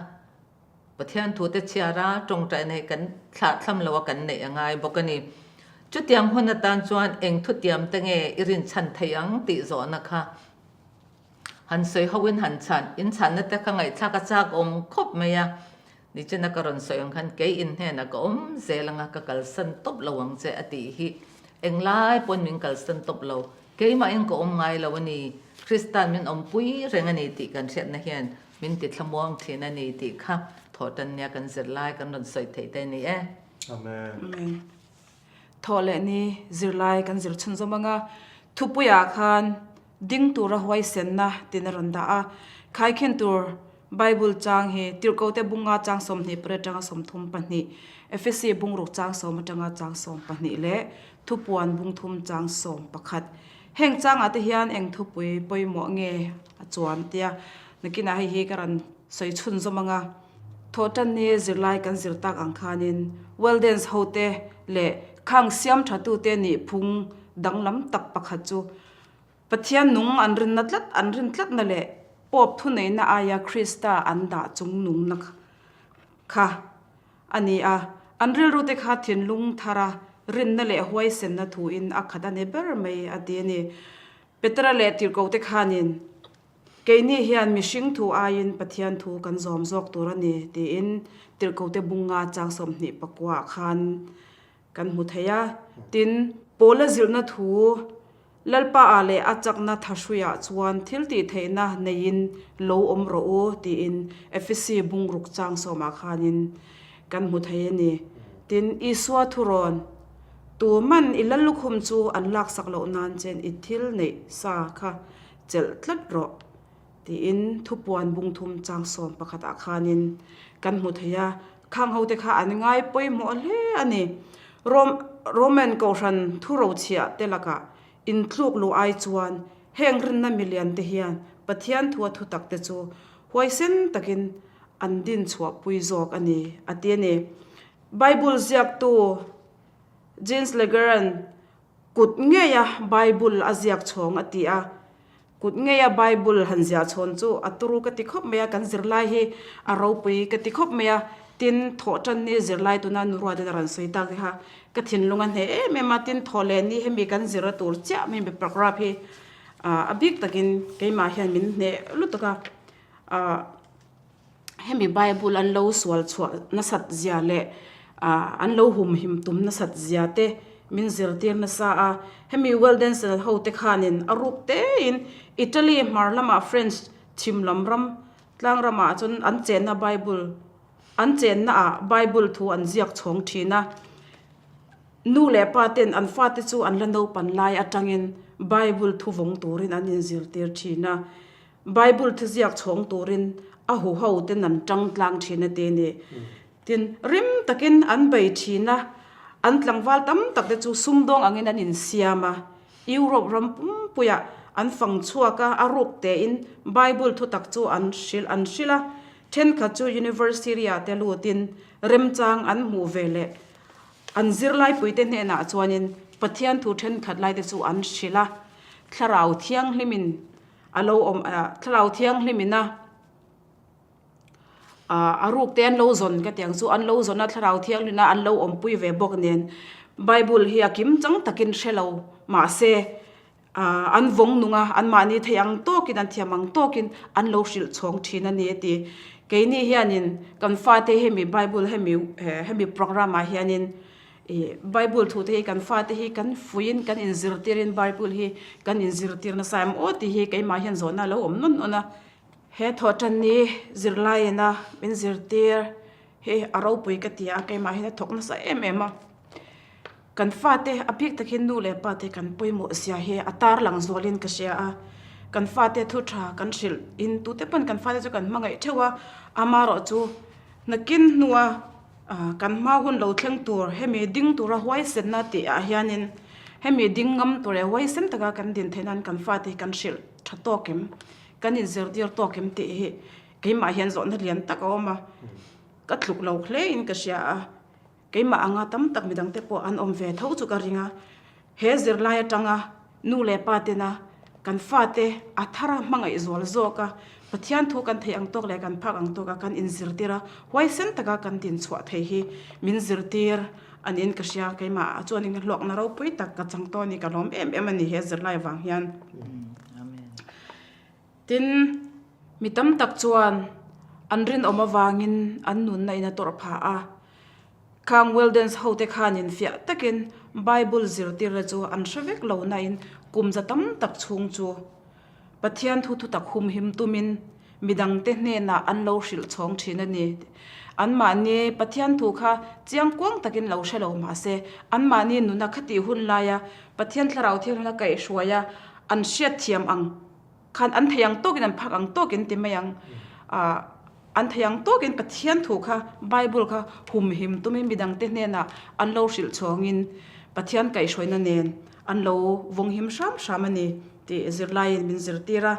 Pathian thute chhiara tawngtaina hi kan thlahthlam lo a kan neih a ngai bawk a ni. Chutiang hun atan chuan eng thutiam te nge i rinchhan thei ang tih zawhna kha han sawi ho in han chhan in chhanna te kha ngaihthlak a chak awm khawp mai a. Nichina ka rawn sawi ang khan kei in hnenah ka awm zel anga ka kalsan tawp lo ang che a tih hi englai pawn min kalsan tawp lo. Keimahin ka awm ngai lo a ni, Krista'n min awmpui reng a ni tih kan hriatna hian min ti thlamuang thin a ni tih kha thawhtan nia kan zirlai kan rawn sawi theih te a ni e.
Amen.
Amen. Thawh leh ni zirlai kan zir chhunzawm ang a, thupuiah khan ding tura huaisenna tin a rawn dah a, khaikhin tur Bible chang hi Tirhkote bunga chang 28 atanga 32, Efesi bungruk chang sawm atanga chang 12 leh Thupuan bungthum chang 11. Heng changah te hian eng thupui pawimawh nge a chuan tia nakinah hei hi ka rawn sawi chhunzawm ang a. Thawhtanni zirlai kan zir tak ang khanin Weldens hote leh khang siam thatute nih phung danglam tak pakhat chu Pathian nung an rinna tlat an rin tlatna leh Pope thuneihna aia Krista an dah chungnungna kha a ni a. An rilrute kha thinlung thara rinna leh huaisenna thuin a khat a ni ber mai a ti a ni. Petera leh Tirhkohte khanin, Keini hian mihring thu aiin Pathian thu kan zawm zawk tur a ni, tiin Tirhkohte bunga chang 29 ah khan kan hmu thei a. Tin, Paula zirhna thu Lalpa ah leh a chakna thahruiah chuan thil tih theihna neiin lo awm rawh u tiin Efesi bungruk chang sawmah khanin kan hmu thei a ni. Tin, Isua thurawn, Tuman i lallukhum chu an laksak loh nan chen i thil neih sa kha chelh tlat rawh tiin thupuan bungthum chang sawm pakhatah khanin kan hmu thei a. Khang hote kha an ngai pawimawh hle a ni. Roman Kohhran thurochhiah te lakah intluk luh ai chuan heng rinna milian te hian Pathian thua thutak te chu huaisen takin an din chhuahpui zawk a ni, a ti a ni. Bible ziaktu Jeans Legeran kut ngeia Bible a ziak chhawng a ti a. Kut ngeia Bible han ziah chhawn chu a turu ka ti khawp mai a, kan zirlai hi a ropui ka ti khawp mai a, tin thawhtan ni zirlai tuna nu ruatin a rawn sawi tak te kha ka thinlung a hneh em em a, tin thawh leh ni hemi kan zir a tur chiah mai mi paragraph hi a bik takin keimah hian min hneh lutuk a, ah. Hemi Bible an lo sual chhuah nasat zia leh an lo humhim tum nasat zia te min zirtir nasa a. Hemi Waldensen ho te khanin a ruk tein Italy hmar lamah French chhim lam ram tlang ramah chuan an chenna Bible an chenna ah Bible thu an ziak chhawng thin a. Nu leh pa ten an fate chu an la naupan lai atangin Bible thu vawng turin an inzirtir thin a. Bible thuziak chhawng turin a huho ten an tang tlang thin a ti a ni. Tin, rim takin an bei thin a, an tlangval tam tak te chu sumdawng angin an insiam a. Europe ram pumpuiah an fang chhuak a, a ruk tein Bible thutak chu an hrilh an hrilh a. Thenkhat chu university-ah te lutin remchang an hmuh ve leh an zirlaipuite hnenah chuanin Pathian thu thenkhat laite chu an hrilh a, Thlarau Thianghlimin A lo awm thlarau thianghlim in a a ruk te an lo zawn ka tiang chu an lo zawn a thlarau thianghlim a an lo awmpui ve bawk nen bible hi a kim chang takin hre lo mahse ah an vawng nung a an mahni thei ang tawkin an thiam ang tawkin an lo hrilh chhawng thin a ni a ti keini hianin kan fate hemi bible hemi hemi program ah hianin Ih Bible thu te hi kan fate hi kan fuiin kan inzirtirin Bible hi kan inzirtir nasa em aw tih hi keimah hian zawhna a lo awm nawn nawn a. He thawhtanni zirlaiin a min zirtir hi a ropui ka ti a, keimah hian a thawk nasa em em a. Kan fate a bik takin nu leh pa te kan pawimawh zia hi a tarlang zualin ka hria a. Kan fate thu tha kan hrilh in tute pawn kan fate chu kan hmangaih theuh a, amaherawhchu nakin hnua. Kan hma hun lo thleng tur hemi ding tura huaisenna tih ah hianin hemi ding ngam tur leh huaisen taka kan din theih nan kan fate hi kan hrilh tha tawk em, kan inzirtir tawk em tih hi keimah hian zawhna lian tak a awm a, ka tluk lo hle in ka hria a. Keimah anga tam tak midangte pawh an awm ve tho chu ka ring a, he zirlai atanga nu leh pa tena kan fate a thar a hmangaih zual zawk a, Pathian thu kan theih ang tawk leh kan phak ang tawka kan inzirtir a, huaisen taka kan dinchhuah thei hi min zirtir a niin ka hria. Keimah chuan in hlawkna ropui tak ka chang tawh a ni, ka lawm em em a ni he zirlai vang hian. Tin, mi tam tak chuan an rinawm avangin an nunna in a tawrh phah a. Khang Weldens hote khanin fiah takin Bible zirtirna chu an hre vek lo nain kum za tam tak chhung chu Pathian thu thutak humhim tumin midangte hnenah an lo hrilh chhawng thin a ni. Anmahni Pathian thu kha chiangkuang takin lo hre lo mah se, anmahni nuna khatih hun laia Pathian Thlarau Thianghlimna kaihhruaia an hriatthiam ang khan an thei ang tawkin an phak ang tawkin ti mai ang ah an thei ang tawkin Pathian thu kha Bible kha humhim tumin midangte hnenah an lo hrilh chhawngin Pathian kaihhruaina nen an lo vawnghim hram hram a ni tih zirlaiin min zirtir a.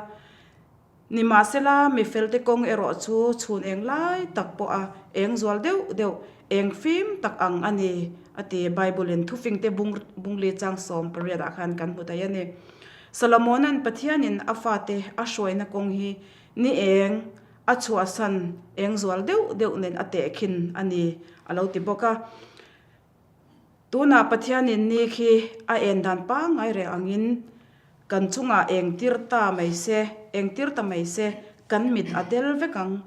Nimahsela mi felte kawng erawh chu chhun eng lai tak pawha eng zual deuh deuh eng fim tak ang a ni a ti Bible-in thufingte bung bungli chang 18 ah khan kan hmu thei a ni. Solomona'n Pathianin a fate a hruaina kawng hi ni eng a chhuahsan eng zual deuh deuh nen a tehkhin a ni a lo ti bawk a. Tunah Pathianin ni khi a en dan pangngai reng angin kan chungah eng tir ta mai se, eng tir ta mai se, kan mit a del vek ang.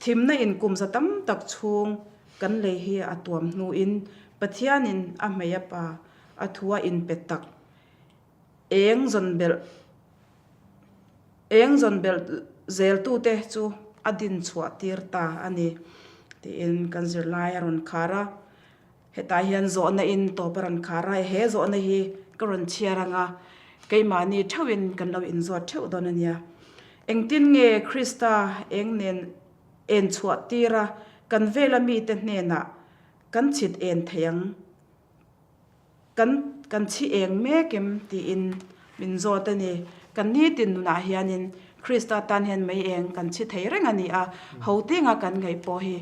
Thimna in kum za tam tak chhung kan lei hi a tuam hnuin Pathianin a hmei a pa a thu a inpe tak Eng zawn belh eng zawn belh zeltute chu a din chhuah tir ta a ni tiin kan zirlai a rawn khar a. Hetah hian zawhna in tawp a rawn khar a, he zawhna hi ka rawn chhiar ang a, keimahni theuhin kan lo inzawt theuh dawn a nia. Engtin nge Krista eng nen en chhuah tir a kan vela mite hnenah kan chhit en thei ang? Kan kan chhi eng mek em tiin min zawt a ni. Kan nitin nunah hianin Krista tan hian mei eng kan chhi thei reng a ni a, ho tinga kan ngaih pawh hi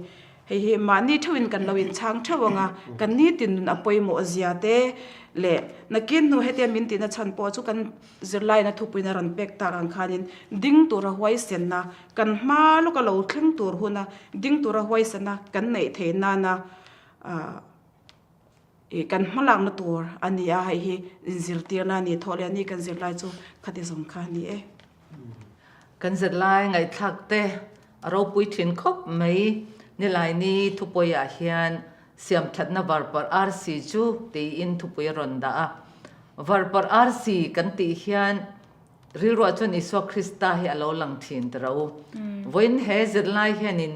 hei hi mahni theuhin kan lo inchhang theuh ang a, kan nitin nun a pawimawh zia te leh nakin hnu hetia min tihna chhan pawh chu kan zirlaina thupuiin a rawn pek tak ang khanin ding tura huaisenna kan hma lawka lo thleng tur huna ding tura huaisenna kan neih theih nana ah Ih kan hmalakna tur a ni a, hei hi inzirtirna a ni thawh leh a ni kan zirlai chu khati zawng kha a ni e.
Kan zirlai ngaihthlak te a ropui thin khawp mai. Nilaini thupuiah hian siamthatna varparh arsi chu tiin thupui a rawn dah a. Varparh arsi kan tih hian rilruah chuan Isua Krista hi a lo lang thin ta ro. Vawiin he zirlai hianin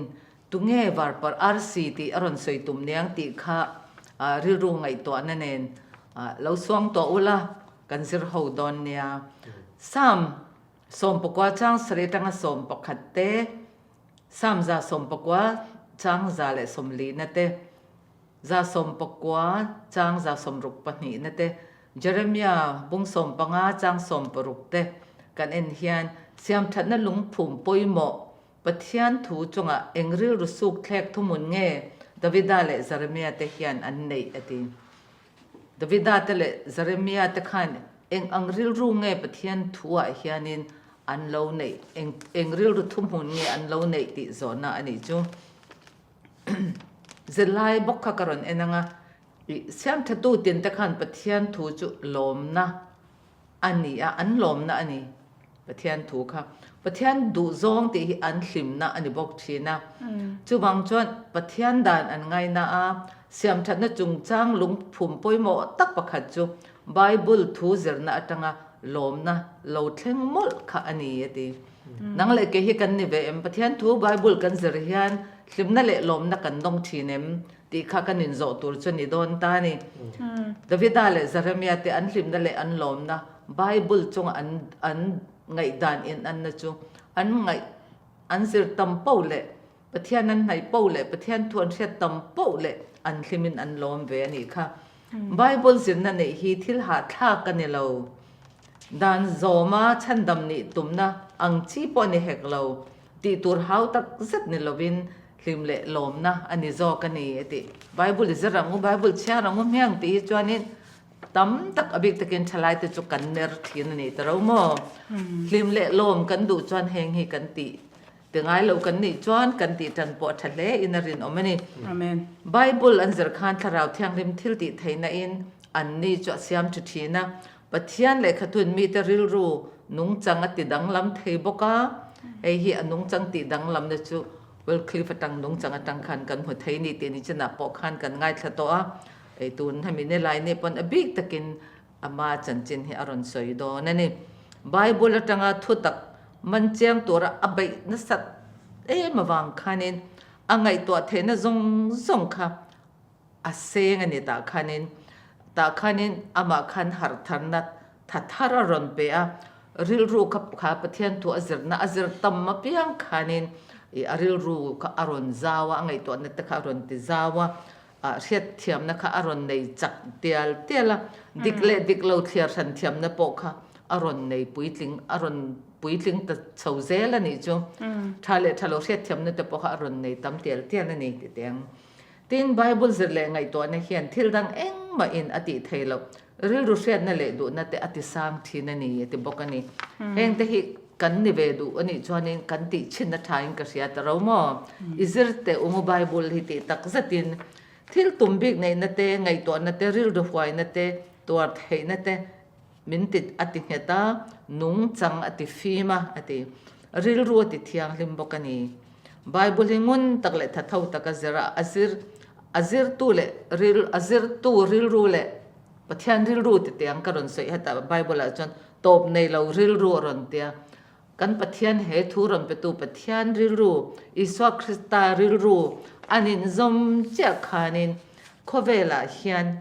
Tunge varparh arsi tih a rawn sawi tum niang tih kha rilru ngaihtuahna nen lo suang tawh ula kan zir ho dawn nia. Psalm 19 chang sarih atanga 11 te, Psalm 119 chang 140 te, 119 chang 162 te, Jeremia bung 15 chang 16 te kan en hian siamthatna lungphum pawimawh Pathian thu chungah eng rilru suk thlek thuhmun nge Davida leh Jeremia te hian an neih a ti. Davida te leh Jeremia te khan eng ang rilru nge Pathian thu ah hianin an lo neih, eng eng rilru thuhmun nge an lo neih tih zawhna a nih chu. Zirlai bawk kha ka rawn en ang a, ih siamthatu tin te khan Pathian thu chu lawmna a ni a, an lawmna a ni Pathian thu kha. Pathian duhzawng tih hi an hlimna a ni bawk thin a. Chuvang chuan Pathian dan an ngaina a, siamthatna chungchang lungphum pawimawh tak pakhat chu Bible thu zirna atanga lawmna lo thleng mawlh kha a ni a ti. Nang leh kei hi kan ni ve em? Pathian thu Bible kan zir hian hlimna leh lawmna kan dawng thin em? Tih kha kan inzawh tur chu ni dawn ta a ni. Davida leh Jeremia te an hlimna leh an lawmna Bible chunga an an ngaihdan in anna chu an ngaih an zir tam poh leh. Pathian an hnaih poh leh Pathian thu an hriat tam poh leh an hlimin an lawm ve a nih kha. Bible zirna neih hi thil hahthlak a ni lo. Dan zawma chhandam nih tumna ang chi pawh ni hek lo. Tih tur hau tak zet ni lovin hlim leh lawmna a ni zawk a ni a ti. Bible i zir ang u, Bible chhiar ang u hmiang tih hi chuanin tam tak a bik takin thalaite chu kan ner thin a ni ta ro maw? Hlim leh lawm kan duh chuan heng hi kan tih ti ngai lo kan nih chuan kan tih tan pawh a tha hle in a rinawm a ni.
Amen.
Bible an zir khan Thlarau Thianghlim thil tih theihna in an ni chu a siam tha thin a. Pathian lehkhathun mite rilru nungchang a ti danglam thei bawk a, hei hi a nungchang tih danglamna chu Wycliffe atang nungchang atang khan kan hmu thei ni tih nichinah pawh khan kan ngaithla tawh a. Ei tun hemi ni lai ni pawn a bik takin ama chanchin hi a rawn sawi dawn a ni. Bible atanga thutak man chiang tura a beih nasat em avang khanin a ngaihtuah theihna zawng zawng kha a seng a ni tah khanin tah khanin amah khan harh tharna tha thar a rawn pe a, rilru kha kha Pathian thu a zirna a zir tam apiang khanin ih a rilru kha a rawn zau a, a ngaihtuahna te kha a rawn ti zau a. Ah hriatthiamna kha a rawn nei chak tial tial a, dik leh dik lo thliar hran thiamna pawh kha a rawn nei puitling, a rawn puitling ta chho zel a nih chu. Tha leh tha lo hriatthiamna te pawh kha a rawn nei tam tial tial a ni ti teh ang. Tin, Bible zir leh ngaihtuahna hian thil dang engmahin a tih thei loh, rilru hriatna leh duhna te a ti sang thin a ni a ti bawk a ni. Heng te hi kan ni ve duh a nih chuanin kan tih chhin a thain ka hria ta ro maw? I zir teh u Bible hi tih tak zetin thil tum bik neihna te, ngaihtuahna te, rilru huaina te, tuar theihna te min ti a ti nghet a, nungchang a ti fim a a ti. Rilru a ti thianghlim bawk a ni. Bible hi ngun tak leh thatho taka zir a, a zir a zirtu leh ril a zirtu rilru leh Pathian rilru ti teh ang ka rawn sawi hetah Bible ah chuan tawp nei lo rilru a rawn tia. Kan Pathian he thu rawn petu Pathian rilru, Isua Krista rilru an inzawm chiah khanin khawvelah hian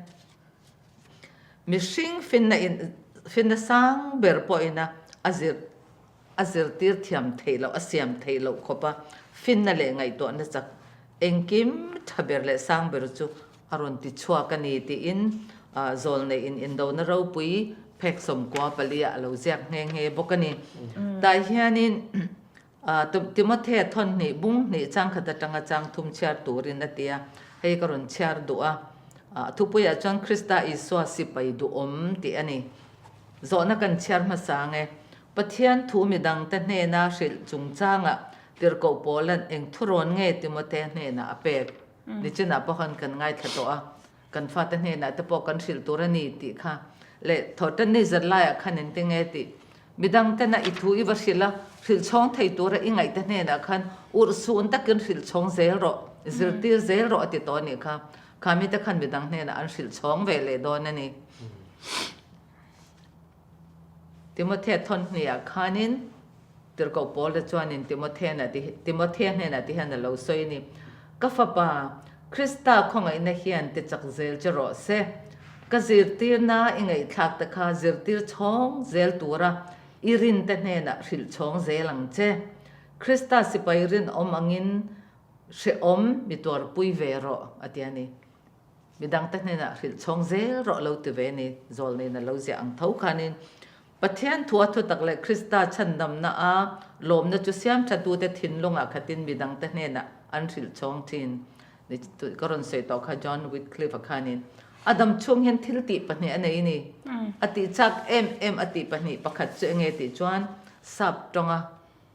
mihring finna in finna sang ber pawhina a zir a zirtir thiam theih loh, a siam theih loh khawp a, finna leh ngaihtuahna chak engkim tha ber leh sang ber chu a rawn ti chhuak a ni tiin zawlneih in indona ropui phek sawmkua paliah a lo ziak nghe nghe bawk a ni. Tah hianin Timothea thawn hnih bung hnih changkhat atanga chang thum chhiar turin a ti a, hei ka rawn chhiar duh a, thupuiah chuan Krista Isua sipai duhawm tih a ni. Zawhna kan chhiar hmasa ang e. Pathian thu midangte hnena hrilh chungchangah tirhkoh Paula'n eng thurawn nge Timothea hnenah a pek? Nichinah pawh khan kan ngaithla tawh a, kan fate hnenah te pawh kan hrilh tur a ni tih kha leh thawhtanni zir laiah khan engti nge tih midangtena i thu i va hrilh a, hrilh chhawng thei tura i ngaihte hnenah khan urhsun takin hrilh chhawng zel rawh, zirtir zel rawh a ti tawh a nih kha. Kha mite khan midang hnenah an hrilh chhawng ve leh dawn a ni. Timothea thawn hniah khanin Tirhkoh Paula chuanin Timothea hnenah ti hian a lo sawi a ni, Ka fapa, Krista khawngaihna hian ti chak zel che rawh se. Ka zirtirna i ngaihthlak te kha zirtir chhawng zel tura i rinte hnenah hrilh chhawng zel ang che. Krista sipai rinawm angin hrehawm mi tuarpui ve rawh, a ti a ni. Midangte hnenah hrilh chhawng zel rawh lo ti ve ni, zawlneiin a lo ziah ang tho khanin Pathian thua thutak leh Krista chhandamna a lawmna chu siam thatute thinlungah khatin midangte hnenah an hrilh chhawng thin. Ni ka rawn sawi tawh kha John Wycliffe-a khanin a dam chhung hian thil tih pahnih a nei ni. A tih chak em em a tih pahnih pakhat chu enge tih chuan sap tawnga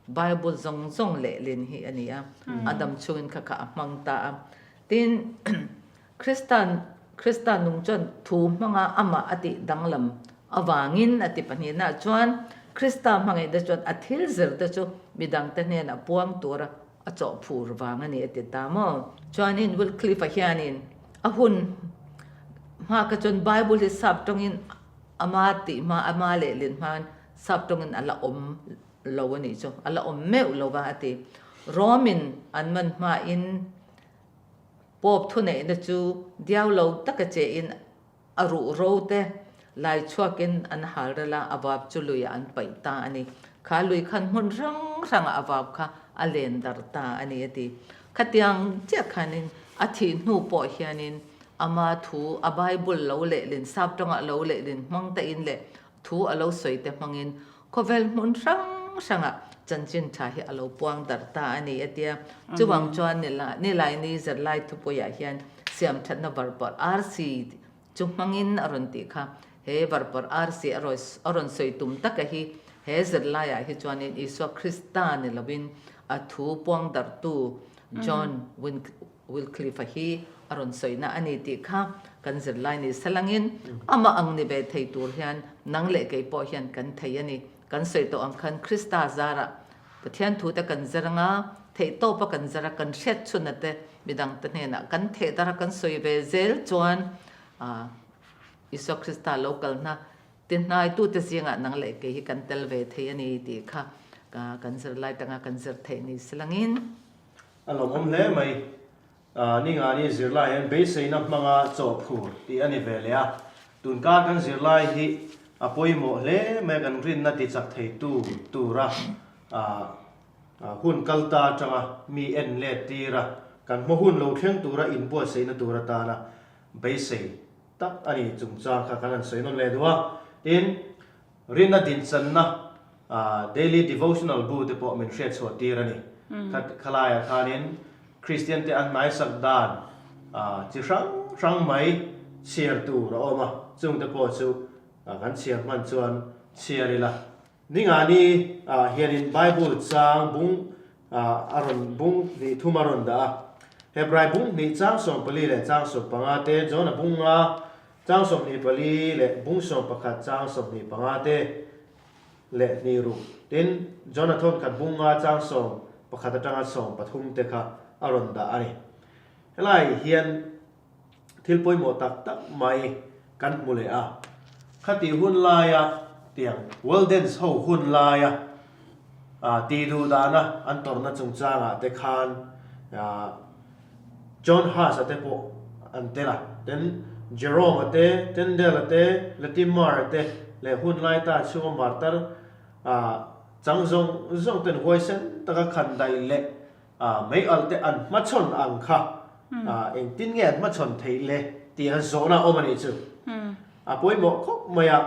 Bible zawng zawng lehlin hi a ni a, a dam chhungin kha kha a hmang ta a. Tin, Kristan, Krista nung chuan thu hmanga amah a tih danglam avangin a ti pahnihnaah chuan Krista hmangaihna chuan a thil zir te chu midangte hnenah puang tura a chawhphur vang a ni a ti ta maw? Chuanin Wycliffe-a hianin a hun hma kha chuan Bible hi sap tawngin ama tih hma, ama lehlin hmain sap tawngin a la awm lo a nih chu, a la awm meuh lo va a ti. Rome-in an man hmain Pope thuneihna chu diau lo taka chein a ruh ro te lai chhuakin an hal rel a, a vap chu luiah an paih ta a ni. Kha lui khan hmun hrang hrangah a vap kha a len darh ta a ni a ti. Khatiang chiah khanin a thih hnu pawh hianin ama thu a Bible lo lehlin, sap tawngah lo lehlin hmang tein leh thu a lo sawi te hmangin khawvel hmun hrang hrangah chanchin tha hi a lo puang darh ta a ni a tia. Chuvang chuan Nilaini zirlai thupuiah hian siamthatna varpawrh RC Chu hmangin a rawn tih kha, he varpawrh arsi a rawn sawi tum taka hi he zirlaiah hi chuanin Isua Krista ni lovin a thu puangdarhtu John Wycliffe-a hi a rawn sawina a ni tih kha kan zirlai ni salangin amah ang ni ve thei tur hian nang leh kei pawh hian kan thei a ni. Kan sawi tawh ang khan Krista zarah Pathian thute kan zir anga theihtawpa kan zir a, kan hriat chhuna te midangte hnenah kan thehdar a kan sawi ve zel chuan Isua Krista lo kalna tihnaitute zingah nang leh kei hi kan tel ve thei a ni tih kha kan zirlai tanga kan zir theih ni silangin.
A lawmawm hle mai. Ningani zirlai hian beiseina hmanga chaw phur tih a ni ve leh a, tunkar kan zirlai hi a pawimawh hle mai a, kan rinna tichak theitu tura hun kal ta atanga mi en let tir a, kan hma hun lo thleng tura inbuatsaihna tur atana beisei tak a ni chungchang kha kan han sawi nawn leh duh a, tin Rinna dinchanna Daily Devotional bu te pawh min hriat chhuah tir a ni. Khalaiah khanin Kristian te an hnaisak dan chi hrang hrang mai chhiar tur a awm a, chung te pawh chu kan chhiar hman chuan chhiar ila. Ningani ah hianin Bible chang bung a rawn bung hnih thum a rawn dah a. Hebrai bung hnih chang 14 leh chang 15 te, Jona bung nga Chang 24 leh bung 11 chang 25 te leh hnih ruk. Tin, Jonathan khat bung nga chang 11 atanga 13 te kha a rawn dah a ni. Helai hian thil pawimawh tak tak mai kan hmu leh a. Khati hun laia tiang Weldens ho hun laia tih duh dahna an tawrhna chungchangah te khan John Huss-a te pawh an tel a, tin Jerome-a te, Tyndale-a te, Latimer-a te leh hun lai ta chhunga martar chang zawng zawng ten huaisen taka khan daih leh mei alh te an hmachhawn ang kha engtin nge an hmachhawn theih le tih an zawhna a awm a nih chu. A pawimawh khawp mai a.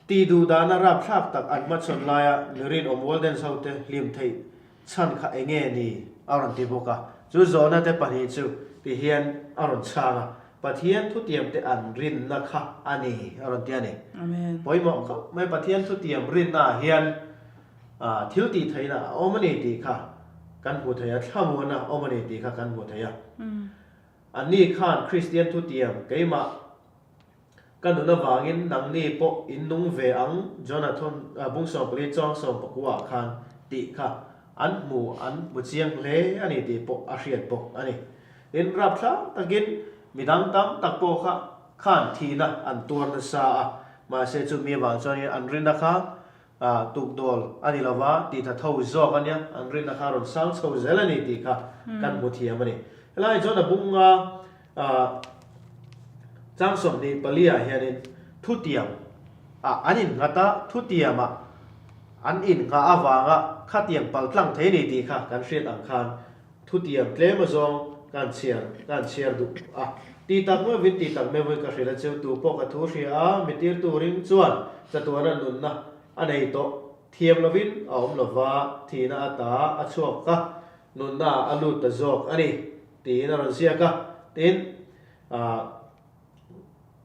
Tih duh dahna rapthlak tak an hmachhawn laia mi rinawm Waldens hote hlim theih chhan kha eng nge ni? a rawn ti bawk a. Chu zawhna te pahnih chu ti hian a rawn chhang a, Pathian thutiam te an rinna kha a ni a rawn ti a ni. Pawimawh khawp mai Pathian thutiam rinna ah hian thil tih theihna a awm a ni tih kha kan hmu thei a, thlamuanna a awm a ni tih kha kan hmu thei a. Anni khan Kristian thutiam keimah Ka nun avangin nangni pawh in nung ve ang Jonathan bung 14 chuang 19 ah khan tih kha an hmu an hmu chiang hle a ni tih pawh a hriat bawk a ni. Tin, rapthlak takin midang tam tak pawh kha khan thihna an tuar nasa a, mahse chu mi avang chuanin an rinna kha tukdawl a ni lova tih tha tho zawk a nia, an rinna kha a rawn sang chho zel a ni tih kha kan hmu thiam a ni. Helai chuan a bunga Chang 24 ah hianin thutiam ah an innghat a, thutiam ah an innghah avanga khatiang pal tlang thei ni tih kha kan hriat ang khan thutiam tlem azawng kan chhiar kan chhiar duh a. Ti tak meuhin ti tak meuhin ka hrilh a chu tu pawh ka thu hria a, mi tir turin chuan chatuana nunna a nei tawh thiam lovin a awm lova, thihna ata a chhuak a, nunna ah a lut ta zawk a ni. Tiin a rawn ziak a, tin, ah,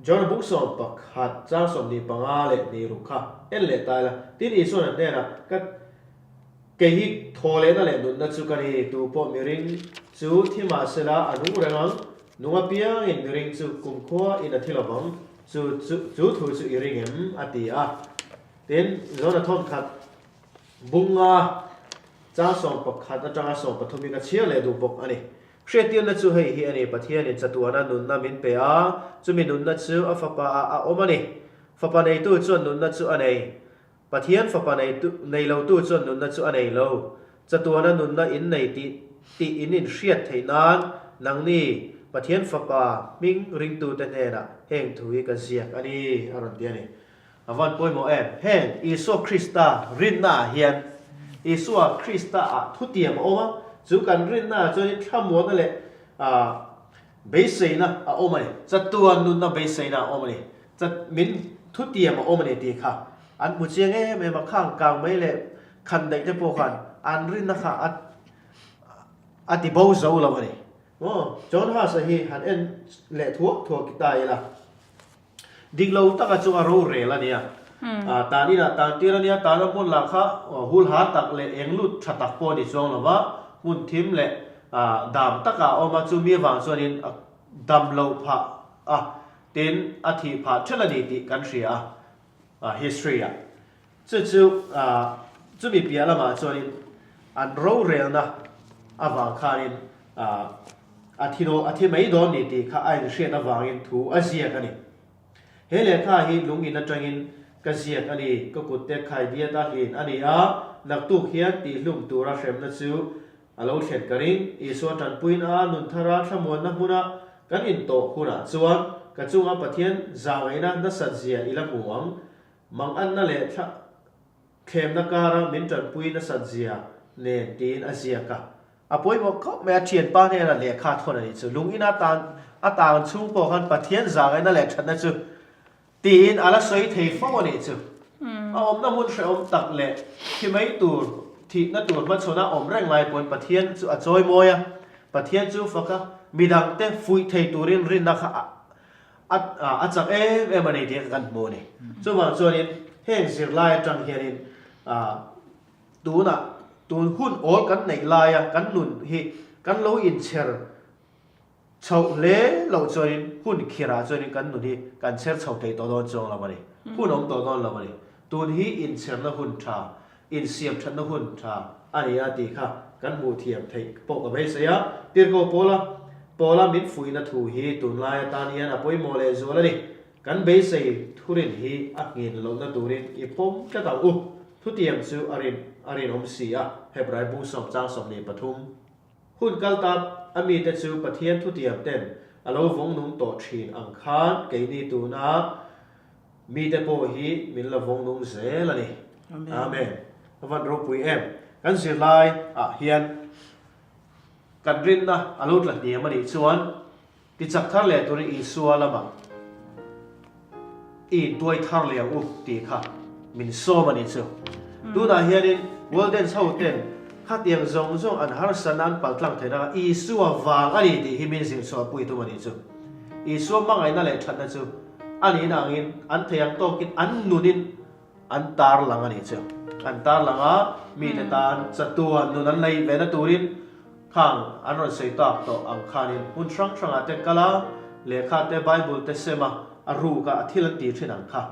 John buk 11 chang 25 leh hnih ruk kha en leh ta ila, tin Isua'n a hnenah, Ka, kei hi thaw lehna leh nunna chu ka ni, tu pawh miring chu thi mah sela a nung reng ang, nung apiangin miring chu kumkhua in a thi lovang, chu chu, chu thu chu i ring em? a ti a. Tin, John a thawn khat Bunga chang 11 atanga 13 hi ka chhiar leh duh bawk a ni. Hriattirna chu hei hi a ni, Pathianin chatuana nunna min pe a, chumi nunna chu a Fapa ah a awm a ni. Fapa neitu chuan nunna chu a nei. Pathian Fapa nei lotu chuan nunna chu a nei lo. Chatuana nunna in nei tih tih in inhriat theih nan nangni Pathian Fapa hming ringtute hnenah heng thu hi ka ziak a ni, a rawn ti a ni. A van pawimawh em? Heng Isua Krista rinna ah hian Isua Krista ah thutiam a awm a, Chu kan rinnaah chuanin thlamuanna leh beiseina a awm a ni. Chatuan nunna beiseina a awm a ni. Chat min thutiam a awm a ni tih kha an hmu chiang em em a, khang kang mai leh khan daih te pawh khan an rinna kha a a ti bo zo lo a ni. Aw, John Huss-a hi han en leh thuak thuak ta ila. Dik lo taka chu a rorel a nia. Tan inah tan tir a nia, tana hmun lah kha hul har tak leh eng lut tha tak pawh a ni chuang lo va, hmun thim leh dam takah a awm a, chumi avang chuanin a dam loh phah a, tin a thih phah ṭhelh a ni tih kan hria a, history-ah. Chu chu chumi piah lamah chuanin an rorelna avang khanin a thi dawn a thi mai dawn ni tih kha a inhriat avangin thu a ziak a ni. He lehkha hi lungin atangin ka ziak a ni, ka kutte khai diat a hlin a ni a, naktuk hian tihhlum tura hremna chu a lo thlen ka ring. Isua tanpuiin a nun thara thlamuanna hmuna kan intawh hunah chuan ka chunga Pathian zahngaihna nasat zia i la hmu ang. Manganna leh thla thlemna kara min tanpui nasat zia nen tiin a ziak a. A pawimawh khawp mai a, thianpa hnena lehkha thawn a nih chu. Lung ina tan a tan chhung pawh khan Pathian zahngaihna leh thatna chu tiin a la sawi thei fo a nih chu. A awmna hmun hrehawm tak leh thi mai tur, thihna tur hmachhawn a awm reng lai pawn Pathian chu a chawimawi a, Pathian chu fak a, midangte fuih thei turin rinna kha a A a chak em em a ni tih kan hmu a ni. Chuvang chuanin heng zirlai atang hianin tunah tun hun awl kan neih laia kan nun hi kan lo inchher chhoh hle loh chuanin hun khirah chuanin kan nun hi kan chher chho thei tawh dawn chuang lo a ni. Hun awm tawh dawn lo a ni. Tun hi inchherna hun tha, insiam thatna hun tha a ni a tih kha kan hmuh thiam theih pawh ka beisei a. Tirhkoh Paula Paula min fuihna thu hi tunlai atan hian a pawimawh leh zual a ni. Kan beisei thurin hi a nghin lohna turin i pawm tlat ang u. Thutiam chu a rin a rinawm si a, Hebrai bung sawmchang 23. Hun kal ta a mite chu Pathian thutiam ten a lo vawng nung tawh thin ang khan keini tuna Mite pawh hi min la vawng nung zel a ni. Amen. A van ropui em. Kan zirlai ah hian kan rinna a lo tla hniam a nih chuan tichak thar leh turin Isua lamah i intuai thar leh ang u tih kha min sawm a nih chu. Tunah hianin Waldens ho ten khatiang zawng zawng an harsatna an paltlang theihna kha Isua vang a ni tih hi min zirchhuahpui tum a nih chu. Isua hmangaihna leh thatna chu A nihna angin an thei ang tawkin an nunin an tarlang a nih chu. An tarlang a, mite tan chatuan nun an laih vehna turin khang an rawn sawi tak tawh ang khanin hmun hrang hrangah te kal a, lehkha te Bible te sem a, a ruk a, a thil an tih thin ang kha.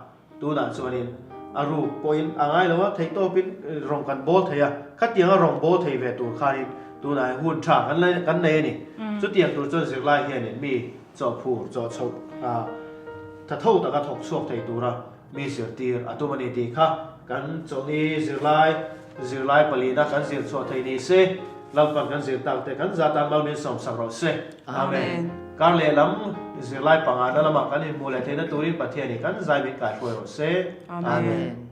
Tunah chuanin a ruk pawhin a ngai lo a, theihtawpin rawng kan bawl thei a, khatianga rawng bawl thei ve tur khanin tunah hian hun tha kan nei a ni. Chutiang tur chuan zirlai hianin mi Chawhphur, chawhchhoh a tha tho taka thawk chhuak thei tura mi zirtir a tum a ni tih kha kan chawlhni zirlai, zirlai palina kan zir chhuah thei ni se, Lalpan kan zir tak te kan zat tan malmin sawmsak rawh se. Amen. Kar lehlam zirlai pangana lamah kan inhmuh leh theihna turin Pathianin kan zai min kaihruai rawh se.
Amen.